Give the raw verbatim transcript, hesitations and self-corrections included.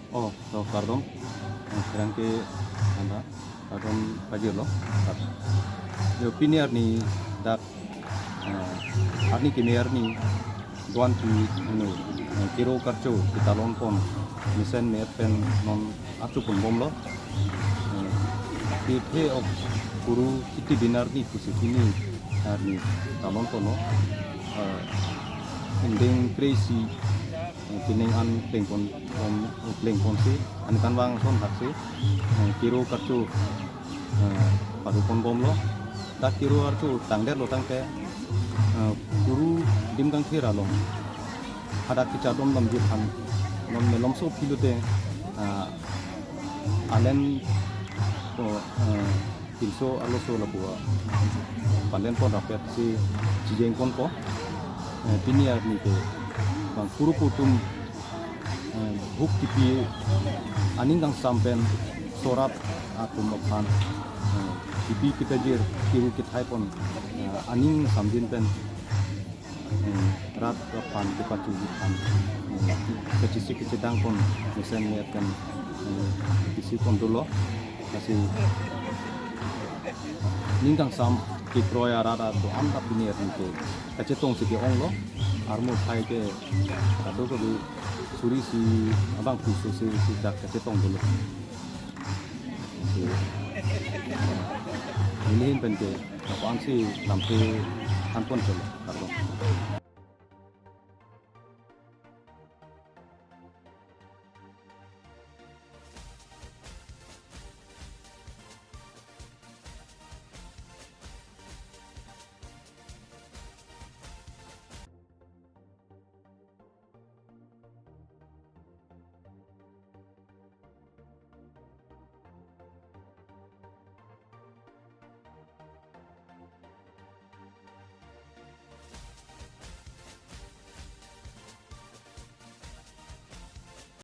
Oh, to kardom. Eh, pherangke anta kardom pajirlo. Yo, pini arni dak, eh, arni keme arni doan pi anu, eh, kero karcho ketalon pon mesen me-et pen non archo pon bomlo. Eh, pirthe ok kuru kiti bin arni pusi pini arni talon ponlo. Eh, indeng kre-isi, eh, pining an pleng pon, pon, pleng ponsi, aningkanvang ason thaksi, eh, kero karcho, eh, pado pon bomlo. Dak kero karcho tangdetlo tangte, eh, kuru dim kangthir along hadak kechadom damji aphan non malomso aphi lote, eh, alen ko, eh, pinso arloso lapu palen pon rapetsi chijeng ponpo. Eh, pini arni ke bang kuru pu atum, eh, bhuk tipi aning kangsam pen sorap atum aphan, eh, tipi kepajir kero kethai pon, eh, aning samjin pen, eh, rat aphan kepachunji aphan, eh, kachesik kachedang pon mesen me-et pen, eh, kisi pon dolo. Lasi ning kangsam kekroi arat do-an ta pini arni ke kachetongsi ke-onglo. Armu aphai ke kadokave suri isi abang puso si si dak kachetong dolo. Si, neli ahin pen ke lapu-ansi lamthe than pon cholo, kardom.